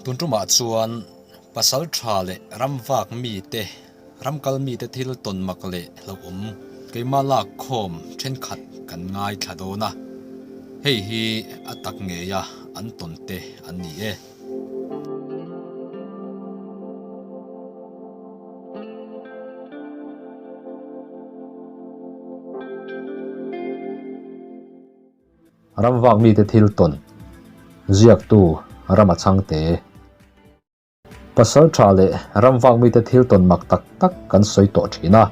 Tun tumah chuan pasal tha leh ram vak mite, ram kal mite thil tawn mak leh hlauhawm keimah lak khawm thenkhat kan ngaithla dawn a, hei hi a tak ngeia an tawn te an ni e. Ramvak mite thil tawn ziaktu Rama Chhangte. Pasal tha leh ramvak mite thil tawn mak tak tak kan sawi tawh thin a.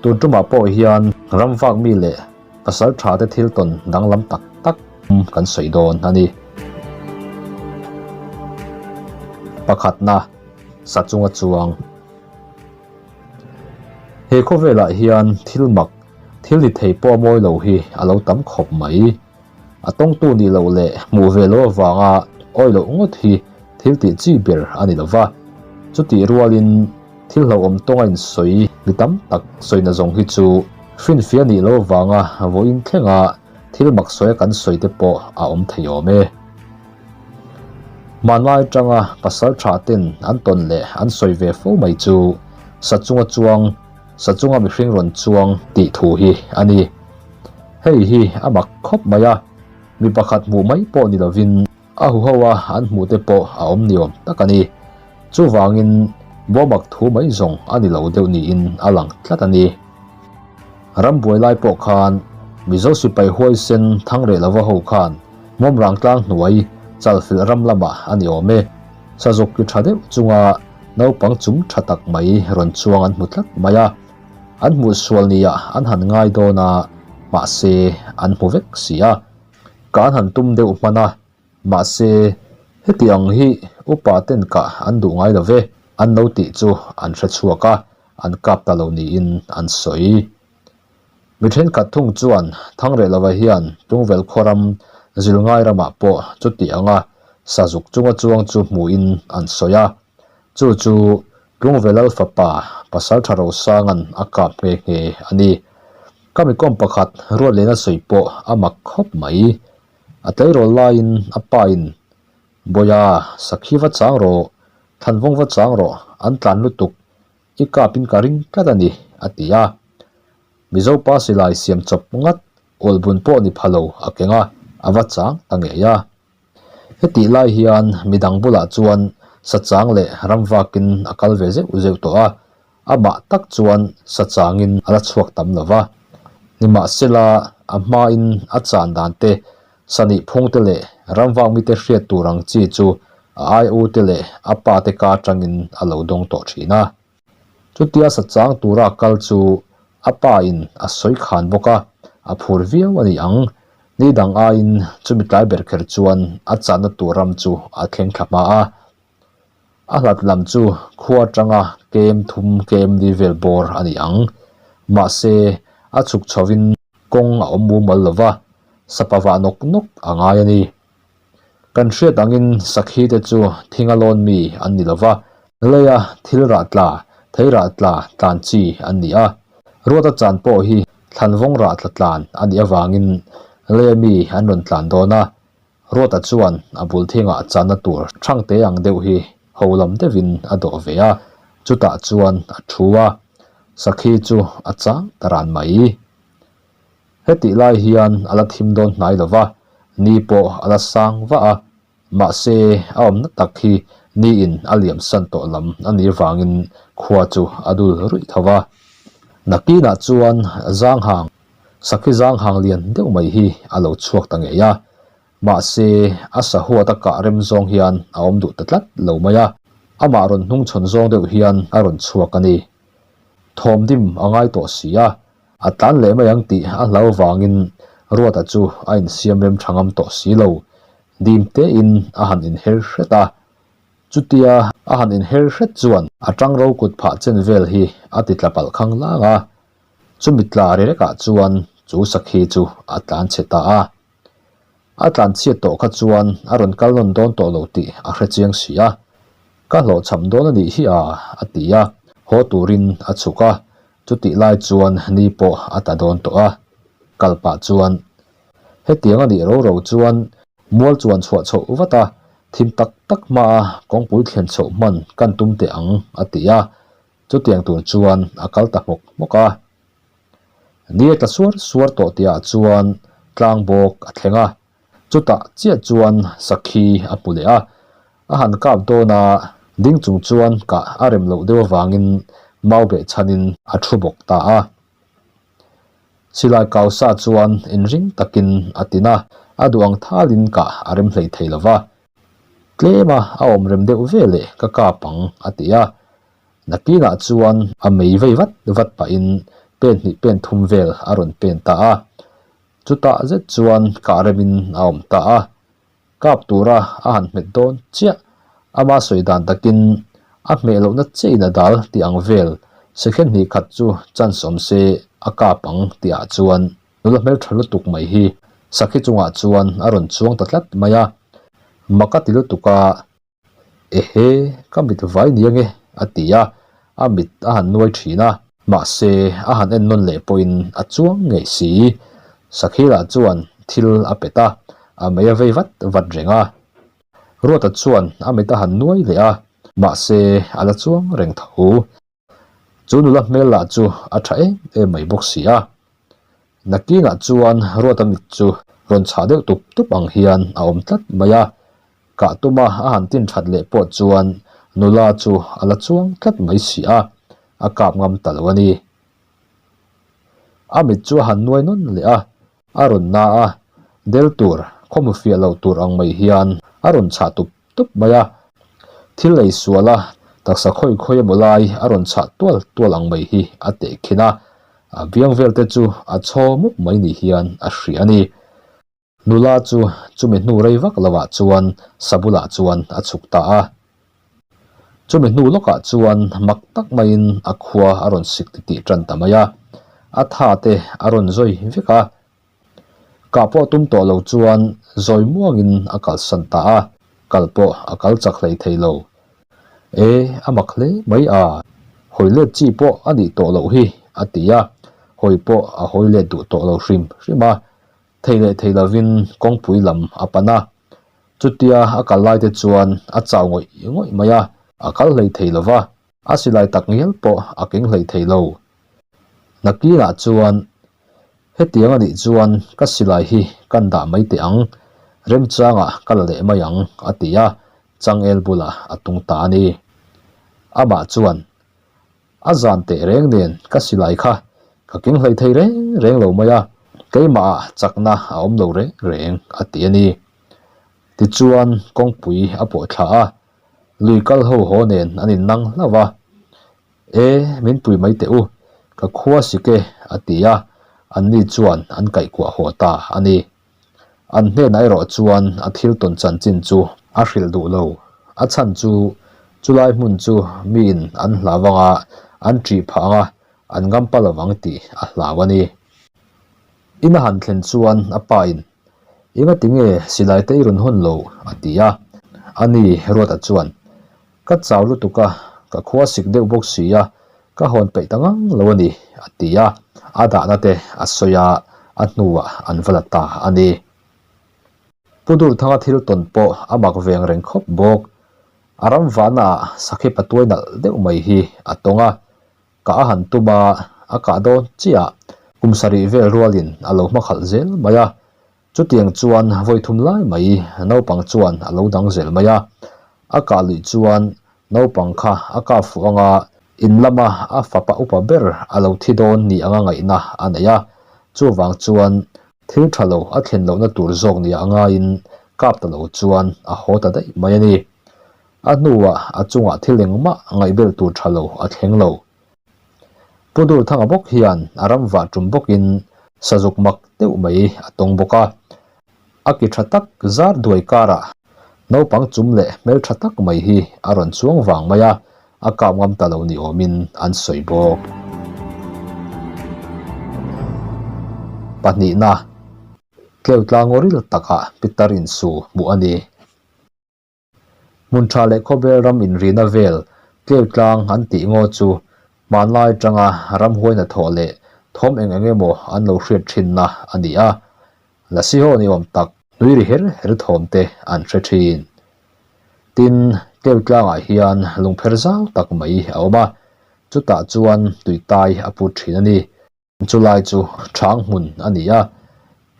Tun tumah pawh hian ramvak mi leh pasal tha te thil tawn danglam tak tak kan sawi dawn a ni. Pakhatna, sa chunga chuang. He khawvelah hian thil mak, thil ni thei pawh a mawi lo hi a lo tam khawp mai. A tawngtu nih loh leh hmuh ve loh avanga awi loh ngawt hi thil tih chi ber a ni lo va. Chutih rualin thil hlauhawm tawng a insawi mi tam tak sawina zawng hi chu hrinfia nih loh avanga vawiin thlenga thil mak sawia kan sawi te pawh a awm thei awm e. Hmanlai atanga pasal tha ten an tawn leh an sawi ve fo mai chu sa chunga chuang, sa chunga mihring rawn chuang tih thu hi a ni. Hei hi a mak khawp mai a, mi pakhat hmuh mai pawh ni lovin a huho a an hmuh te pawh a awm ni awm tak a ni. Chuvangin bawmak thu mai zawng a ni lo deuh niin a lang tlat a ni. Rambuai lai pawh khan Mizo sipai huaisen Thangreh lova ho khan Mawmrang tlang hnuai Chalfilh ram lamah a ni awm e. Sazuk ki tha deuh chunga naupang chung tha tak mai rawn chuang an hmu tlat mai a. An hmuh sual niah an han ngai dawn a, mahse an hmu vek si a. Ka an han tum deuh hman a, mahse heti ang hi upa ten kah an duh ngai lo ve, an lo tih chu an hre chhuak a, an kap ta lo niin an sawi. Mi thenkhat thung chuan Thangrelova hian Tungvel khaw ram Zilngai ramah pawh chuti anga sazuk chunga chuang chu hmuhin an sawi a, chu chu Tlungvel Lal fapa Pasaltha Rosanga'n a kap nghe nghe a ni. Ka mikawm pakhat Ruatlena sawi pawh a mak khawp mai. A tleirawl laiin a pain, Bawia, sakhi va chang rawh, thlanvawng va chang rawh, an tlan lutuk I kapin ka ring tlat a ni, a ti a. Mizo pa silai siam chawp ngat awlbun pawh ni pha lo a keng a, a va chang ta ngei a. Hetih lai hian midang bulah chuan sachang leh ramvakin a kal ve zeuh zeuh tawh a, amah tak chuan sachangin a la chhuak tam lo va. Nimahsela, a hmain a chan dan te, sanih phung te leh ramvak mite hriat tur ang chi chu a aiute leh a pa te ka atangin a lo dawng tawh thin a. Chutia sachang tura kal chu a pa in a sawi khan bawk a, a phur viau a ni ang. Ni dang aiin chumi tlai ber kher chuan a channa tur ram chu a thleng thla hma a. A hlat lam chu khua atanga kem thum kem ni vel bawr a ni ang. Mahse, a chhuk chhovin kawng a awm mumal lo va, sapa vah nawk nawk a ngai a ni. Kan hriat angin sakhi te chu thinga lawn mi an ni lo va, leia thil rah tla, thei rah tla tlan chi an ni a. Ruata chan pawh hi thlanvawng rah tla tlan a nih avangin leia mi an rawn tlan dawn a, Ruata chuan a bul thingah channa tur thangte ang deuh hi ho lam deuhin a dawh ve a, chutah chuan a thu a, sakhi chu a chang ta ran mai. Hetih lai hian a la thim dawn hnai lo va, ni pawh a la sang vah a, mahse a awmna tak hi niin a liam san tawh lam a nih vangin khua chu a dul ruih tho va. Nakinah chuan Zanghang, sakhi Zanghang lian deuh mai hi a lo chhuak ta ngei a, mahse a sahuat a kah rem zawng hian a awm duh ta tlat lo mai a, amah rawn hnungchhawn zawng deuh hian a rawn chhuak a ni. Thawmdim a ngai tawh si a, A tlan leh mai ang tih a hlau vangin Ruata chu a insiam rem tha ngam tawh si lo. Dim tein a han inher hret a. Chutia a han inher hret chuan a tang ro kut phah chen vel hi a ti tla palh khang lang a. Chumi tla ri rekah chuan chu sakhi chu a tlan chhe ta a. A tlan chhiat tawh kha chuan a rawn kal nawn dawn tawh lo tih a hre chiang si a. Ka hlawhchham dawn a nih hi a, a ti a. Haw turin a chhuk a, chutih lai chuan ni pawh a ta dawn tawh a. Kal pah chuan, Hetiang a nih ro ro chuan mual chuan chhuah chhoh vat a. Thim tak tak hmaa kawngpui thlen chhoh hman kan tum teh ang, a ti a. Chutiang tur chuan a kal ta hmawk hmawk a. Ni a tla suar suar tawh tihah chuan tlang bawk a thleng a. Chutah chiah chuan sakhi a hmu leh a. A han kap dawn a, ding chung chuan kah a rem loh deuh avangin mau beh chhanin a thu bawk ta a. Silai kau sa chuan inring takin a tin a, a duh ang thalin kah a rem hlei thei lo va. Tlema a awm rem deuh ve leh ka kap ang a ti a. Nakinah chuan a mei vei vat vat pahin pen hnih pen thum vel a rawn pen ta a. Chutah zet chuan kah remin a awm ta a. Kap tura a han hmet dawn chiah. Ama sawi dan takin a hmeh lohna chiahin a dal tih ang vel second hnih khat chu chance awm se a kap ang tihah chuan nula hmeltha lutuk mai hi sakhi chungah chuan a rawn chuang ta tlat mai a. Mak a ti lutuk a. Ehe, ka mit vai ni ange, a ti a, a mit a han nuai thin a. Mahse, a han en nawn leh pawhin a chuang ngei si. Sakhila chuan thil a pet a, a mei a vei vat vat reng a. Ruata chuan a mit a han nuai leh a, mahse a la chuang reng tho. Chu nula hmel lah chu a tha em em mai bawk si a. Nakinah chuan Ruata mit chu rawn chhah deuh tup tup ang hian a awm tlat mai a. Kah tuma a han tin that leh pawh chuan nula chu a la chuang tlat mai si a, a kap ngam ta lo a ni. A mit chu a han nuai nawn leh a, a rawn na a, del tur, khawhmu fiah loh tur ang mai hian a rawn chhah tup tup mai a. Thil ei sual a, taksa khawi khawi emaw lai a rawn chhah tual tual ang mai hi a tehkhin a, a biang vel te chu a chhaw mup mai ni hian a hria a ni. Nula chu chumi hnu rei vak lovah chuan sa bulah chuan a chhuk ta a. Chumi hnu lawkah chuan mak tak maiin a khua a rawn sik titih tan ta mai a, a tha te a rawn zawi vek a. Kah pawh tum tawh lo chuan zawi muangin a kalsan ta a, kal pawh a kal chak hlei thei lo. E, a mak hle mai a, hawi let chi pawh a nih tawh loh hi, a ti a, hawi pawh a hawi let duh tawh lo hrim hrim a. Thei leh thei lovin kawngpui lam a pan a, chutia a kal lai te chuan a chau ngawih ngawih mai a, a kal hlei thei lo va, a silai tak ngial pawh a keng hlei thei lo. Nakinah chuan, Hetiang a nih chuan ka silai hi kan dah mai teh ang, remchangah ka la leh mai ang, a ti a, changel bulah a tung ta a ni. Amah chuan, A zan teh reng nen ka silai kha ka keng hlei thei reng reng lo mai a, keimahah chakna a awm lo reng reng, a ti a ni. Tichuan kawngpui a pawh thla a, lui kal ho haw nen an innang hlauh a. E, min pui mai teh u, ka khua sik e, a ti a, anni chuan an kaihkuah haw ta a ni. An hnenah erawh chuan a thil tawn chanchin chu a hrilh duh lo. A chhan chu chulai hmun chu miin an hlau anga an ṭih phah anga an ngampa lovang tih a hlau a ni. In a han thlen chuan a pa in, Engati nge silai te i rawn hawn lo? a ti a. Ani Ruata chuan, Ka chau lutuk a, ka khua sik deuh bawk si a, ka hawn peih ta ngang lo a ni, a ti a, a dahna te a sawi a, a hnuah an va la ta a ni. Pu Durthanga thil tawn pawh a mak veng reng khawp bawk. A ram vahnaah sakhi patuai nalh deuh mai hi a tawng a, kah a han tum a, a kah dawn chiah kum sarih vel rualin a lo hmakhalh zel mai a, Chutiang chuan vawi thum lai mai naupang chuan a lo dang zel mai a, a kah luih chuan naupang kha a kap fuh anga in lama a fapa upa ber a lo thi dawn ni anga ngaihna a nei a, chuvang chuan thil tha lo a thlen lohna tur zawk nia a ngaiin kap ta lo chuan a haw ta daih mai a ni. A hnuah a chungah thil engmah ngaihbel tur tha lo a thleng lo. Pu Durthanga bawk hian a ram vah tum bawkin sazuk mak deuh mai a tawng bawk a. A ki tha tak zar duai karah naupang chum leh hmel tha tak mai hi a rawn chuang vang mai a, a kap ngam ta lo ni awmin an sawi bawk. Pahnihna, Tleutlang awril takah pitar insu hmuh a ni. Hmun tha leh khawbel ram inrina vel Tleutlang an tih ngaw chu hmanlai atanga ramhuai hnathawh leh thawm eng eng emaw an lo hriat thinna a ni a, Lasi ho ni awm tak nui ri her her thawm te an hre thin. Tin, Tleu tlangah hian lungpher zau tak mai a awm a, chutah chuan tuitai a put thin a ni. Chulai chu ṭhang hmun a ni a,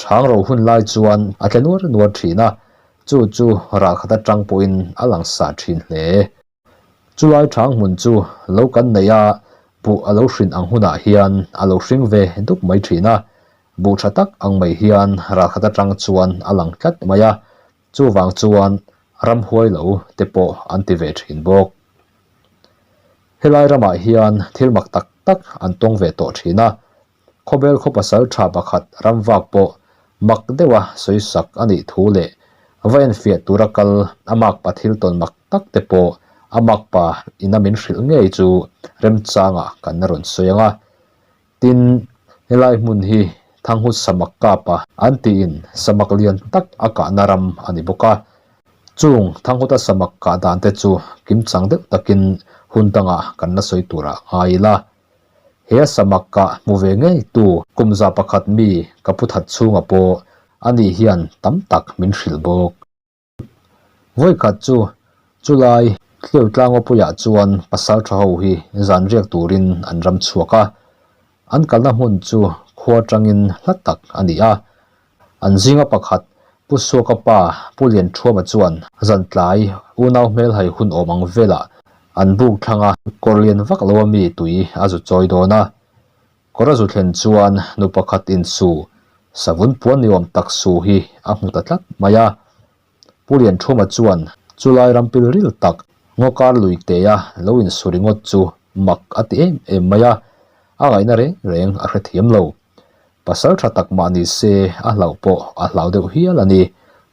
ṭhang ro hun lai chuan a tle nuar nuar ṭhin a, chu chu ralkhat aṭang pawhin a langsar ṭhin hle. Chulai ṭhang hmun chu lo kan neih a, buh a lo hrin ang hunah hian a lo hring ve dup mai ṭhin a, buh ṭha tak ang mai hian ralkhat aṭang chuan a lang tlat mai a, chuvang chuan ramhuai lo te pawh an ti ve ṭhin bawk. Helai ramah hian thil mak tak tak an tawng ve tawh thin a, khawbel khaw pasal tha pakhat ramvak pawh mak deuha sawisak a nih thu leh va enfiah tura kal a makpa thil tawn mak tak te pawh a makpa ina min hrilh ngei chu remchangah kan rawn sawi ang a. Tin, helai hmun hi Thanghut samak kapa an tiin samak lian tak a kahna ram a ni bawk a. Chung Thanghuta samak kah dan te chu kimchang deuh takin hun dangah kan la sawi turah ngai ila. He samak kah hmu ve ngei tu kum 101 mi ka pu that chhunga pawh ani hian tam tak min hrilh bawk. Vawikhat chu chulai Tleu Tlangawpuiah chuan pasal tha ho hi zan riak turin an ram chhuak a. An kalna hmun chu khua tangin hla tak a ni a. An zinga pakhat Pu Suaka pa Pu Lianthuama chuan zan tlai unau hmelhai hun awm ang velah an buk thlanga kawr lian vak lo a mi tui a zu chawi dawn a. Kawr a zu thlen chuan nu pakhat in su, savun puan ni awm tak su hi a hmu ta tlat mai a. Pu Lianthuma chuan chulai ram pil ril tak ngaw kar lui tea lo insu ringawt chu mak a ti em em mai a, a ngaihna reng reng a hrethiam lo. Pasal tha tak mah ni se a hlauh pawh a hlau deuh hial a ni,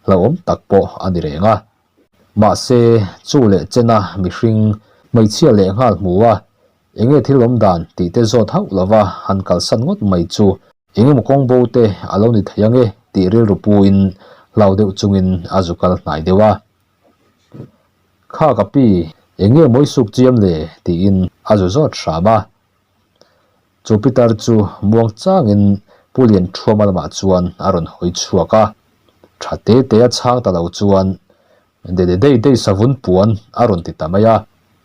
hlauhawm tak pawh a ni reng a. Mahse, chu leh chena mihring hmeichhia lehnghal hmu a, Enge thil awm dan tih te zawt hauh lova han kalsan ngawt mai chu engemaw kawng bo te a lo ni thei ange tih rilru puin hlau deuh chungin a zu kal hnai deuh a. Kha ka pi, enge mawi suk chiam le tiin a zu zawt hram a. Chu Peter chu muang changin Pu Lianthuama lamah chuan a rawn hawi chhuak a. Tha te te a chhang ta lo chuan Dede dei dei savun puan a rawn ti ta mai a.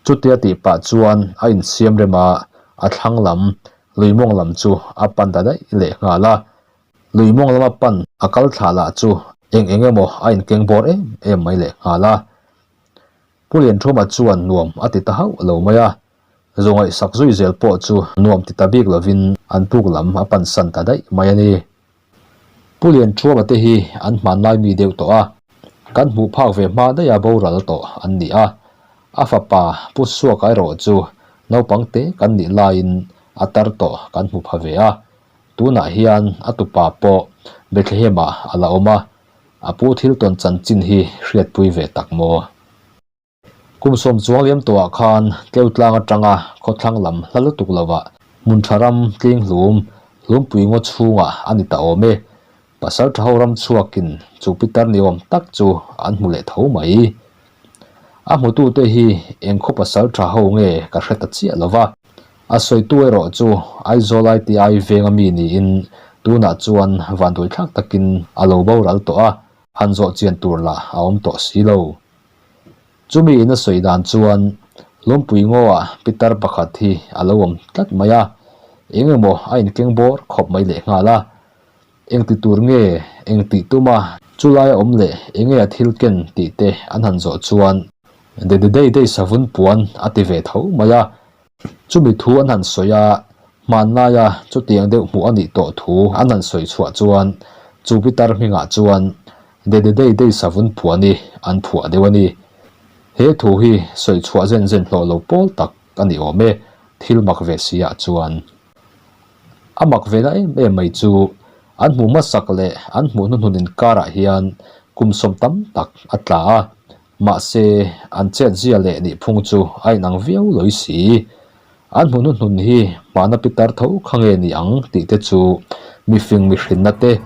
Chutia tih pah chuan a insiam rem a, a thlang lam, lui mawng lam chu a pan ta daih leh nghal a. Lui mawng lama pan a kal thlah lah chu eng eng emaw a inkeng bawr em em mai leh nghal a. Pu Lianthuma chuan nuam a ti ta hauh lo mai a. Zawngaihsak zui zel pawh chu nuam ti ta bik lovin an puk lam a pansan ta daih mai a ni. Pu Lianthuama te hi an hmanlai mi deuh tawh a, kan hmuh phak ve hma daiha boral tawh an ni a. A fapa Pu Suaka erawh chu naupang te kan nih laiin a tar tawh kan hmu pha ve a. Tunah hian a tupa pawh Bethlehem-ah a la awm a, a pu thil tawn chanchin hi hriatpui ve tak maw? Kum 10 chuang liam tawhah khan Tleutlang atanga khawthlang lam hla lutuk lovah hmun tha ram tling hlum, hlumpui ngaw chhungah a ni ta awm e. Pasal tha ho ram chhuakin chu pitar ni awm tak chu an hmu leh tho mai. A hmutute hi eng khaw pasal tha ho nge ka hre ta chiah lova. A sawitu erawh chu Aizawl ITI venga mi niin tunah chuan vanduaithlak takin a lo boral tawh a, han zawh chian tur lah a awm tawh si lo. Chumi in a sawi dan chuan Lawmpui Ngaw-ah pitar pakhat hi a lo awm tlat mai a, eng emaw a inkeng bawr khawp mai leh nghal a. Eng ti tur nge, eng tih tuma chulai a awm leh eng nge a thil ken tih te an han zawh chuan Dede dei dei savun puan a ti ve tho mai a. Chumi thu an han sawi a, hmanlaia chutiang deuh hmuh a nih tawh thu an han sawi chhuah chuan chu pitar hmingah chuan Dede dei dei savun phuah ni an phuah deuh a ni. He thu hi sawi chhuah zen zen hlawh lo pawl tak a ni awm e, thil mak ve si ah chuan. A mak ve na em em mai chu an hmuh hmasak leh an hmuh hnuhnun inkarah hian kum sawm tam tak a tla a, Mahse, an chetzia leh nihphung chu a inang viau lawih si. An hmu hnuhnun hi hmana pitar tho kha nge ni ang tih te chu mifing mihrinna te,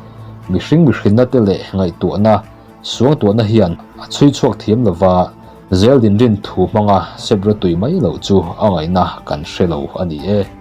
mihring mihrinna te leh ngaihtuahna, suangtuahna hian a chhui chhuak thiam lova, zeldin rin thu hmanga sep rawtui mai loh chu a ngaihna kan hre lo a ni e.